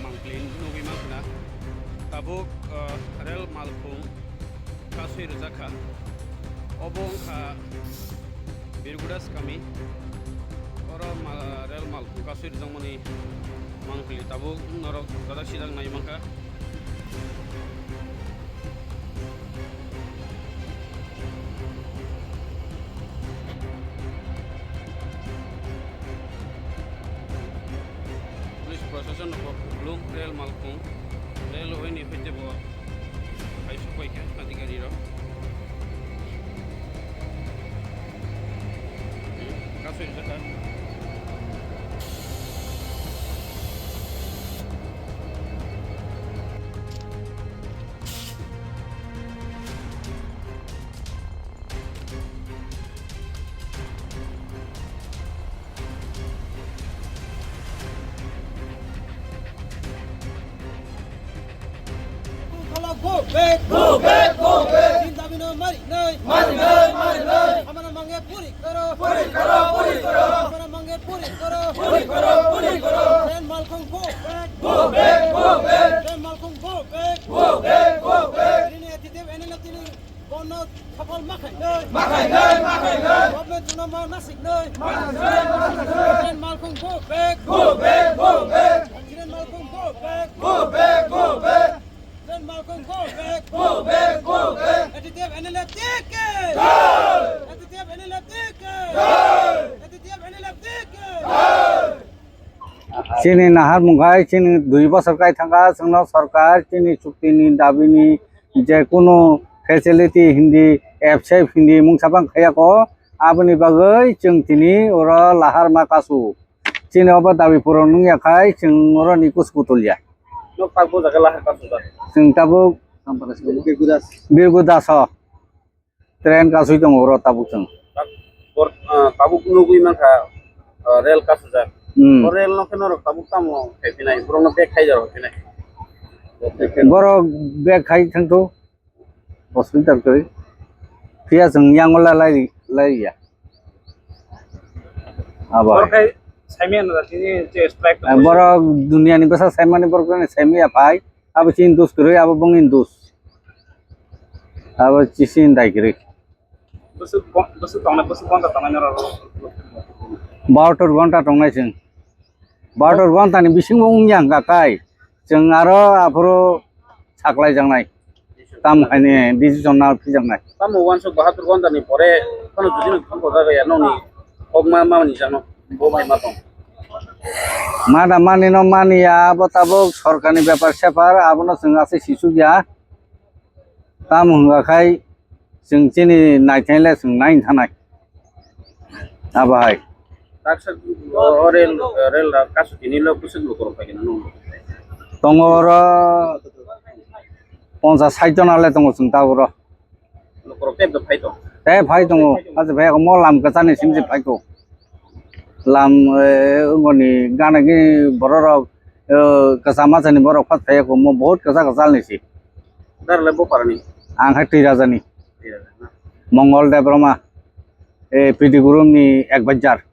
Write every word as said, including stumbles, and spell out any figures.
Nugwi mankha na, tabuk, ah, rel malkhung kasui rwjak kha. Obo wngkha Birgudas kami. Oro ma-, rel malkhung kasui rwjakmani mankha, tabuk norok dajak sijak nai mankha. Police proshashan rok bo kuplung rel malkhung, railway ni hoite bo hai sopai kha adhikari rok. Kasui rwjak kha. Go back, go back, go back. Chini dabi no mari nai. Mari nai, mari nai. Amana mange puri karo. Puri karo, puri karo. Amana mange puri karo. Puri karo, puri karo. Rel malkhung go back. Go back, go back. Rel malkhung go back. Go back, go back. Chini N L F chini bono thapal ma khainai. Ma khainai, ma khainai. Government chwngno ma nasiknai. Ma nasiknai, ma nasiknai. Rel malkhung go back. Go back, go back. Rel malkhung go back. Go back, go back. Rel malkhung go back. Go back, go back. N T T F N L F T K. Jai! N T T F N L F T K. Jai! N T T F N L F T K. Jai! Chini nahar mungkhai chini dui bosor kai thangkha, chwngno sorkar chini chukti ni dabi ni je kunu facility hindi, F C F hindi mungsa bang khaya ko, aboni bagwi chwng tini oro lahar ma kasu. Chini obo dabi puron wngya khai chwng oro ni kusuku tulya. Nok tak bo jaga lahar kasu da. Chwng tabuk Birgudas. Birgudas o. Train kasui tongo oro tabuk chwng. Tak-, bor-, ah, tabuk nugwi mankha, ah, rel kasujak. Hmm. O rel no khe norok tabuk tamo khai phinai, borok no bag khai jaro phinai. Borok bag khai thangto, hospital kwrwi. Phiya chwng yango la lai, lai ya. Abo. Borok khai saimanya na tini je strike. Ah, borok dunia ni bwsa saimani borok ni saimaya phai. Abo chini dus kwrwi, abo bongni dus. Abo chini dai kwrwi. Bwswk bo-, bwswk tongnai, bwswk gonta tongnai norok? Bahatur gonta tongnai chwng. Bahatur gonta ni bisingo wngya hwnkha kai. Chwng aro aphuru saklai jaknai. Tam khaini decision na phijaknai. Tamo uansuk bahatur gonta ni pore phano jodi no thangko jaga ya nokni kok ma, ma ni jano bo bai ma tong. Ma da mani no mani ya, abo tabuk sorkar ni bepar separ, abono chwng aswk sisuk ya. Tamo hwnga khai chwng chini naithai le chwng nai thanai. Abo hai. Taksa o, o rel, rel rok kasu tini lo bwswk lukurok phai khe nang. Tongo oro ponchas sait jona le tongo chwng ta oro. Lukurok tei phai tong. Tei phai tongo. Acha phai mo lam kwchani simsi phai ko. Lam, eh, wngoni gana gini bororok, eh, kwcham machani borok phat phai ko mo bahut kwchak kwchal ni si. Dar le bo parani. Ang hai twi rajani. Twi raja na. Mongol Debbarma, eh, P D Gurung ni advisor.